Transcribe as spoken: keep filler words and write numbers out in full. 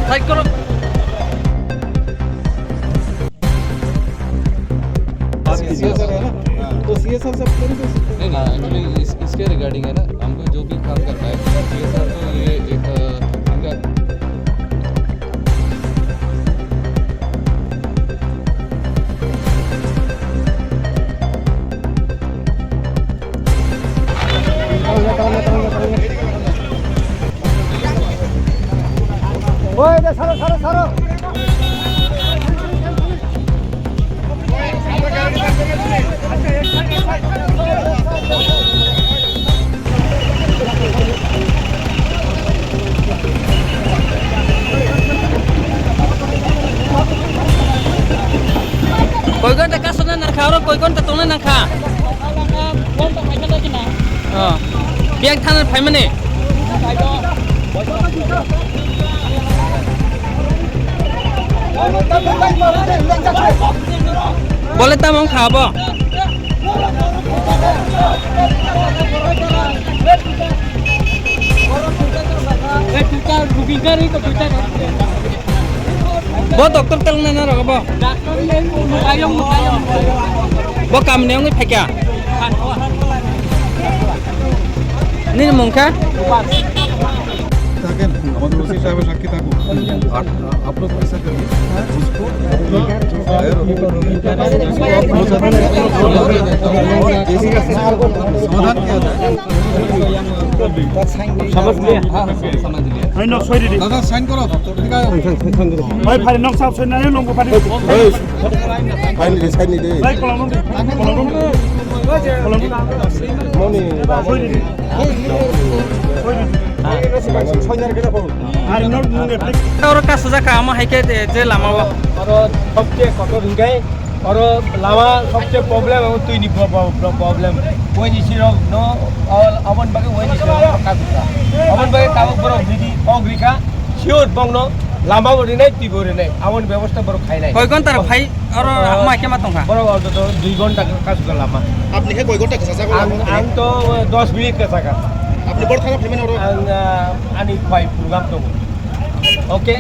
Side koro. CSR है ना? तो सीएसआर से आप कौन सी नहीं, नहीं, एक्चुअली इस, इसके रिगार्डिंग है ना, हमको जो भी काम करना है, सीएसआर तो ये एक, अ, इनका Koi ghonta kasana nangkha, oro koi ghonta tongna nangkha? Oh. Biyang thana phaimani? Bole tamo wngkha abo? Bo doctor telnai na rogo bo. Bo kamni wngwi phaikha. Nini mung kha? থাকেন, আমাদের ওসি সাহেবের সাক্ষী থাকুন। আর, আ, আপনার পয়সা করিয়ে, বুঝবো। সমাধান কি আছে? समझ लिया? हाँ, हाँ, समझ लिया। नहीं, नो, सॉरी, दादा, साइन करो। ठीक है। भाई, फाइल नक्शा साइन नहीं, लोगों को फाइल। फाइनली, साइननि दे। Moni, oro kasu jaka ama hai khe je lama o. Oro sobse kotor hingkai, oro lama sobse problem, abo twi ni problem. Wai ni sirok no, abon bagwi wai ni sirok kasu. Abon bagwi tabuk borok ridi, ok rikha. Sure, bongno lama bo rinai, twi bo rinai, aboni bebosta borok khainai. Koi ghonta rok phai, oro ah, hamma khe ma tongkha? Borok oro to dui ghonta khe kasukha lama. আপনি কে কয় ঘন্টা কাঁচা চাকা Ang, ang to dos minute khe chakha. আপনি বড় থানা ফেমেন ওরা Ang, ah, ani phai program tongo. Okay?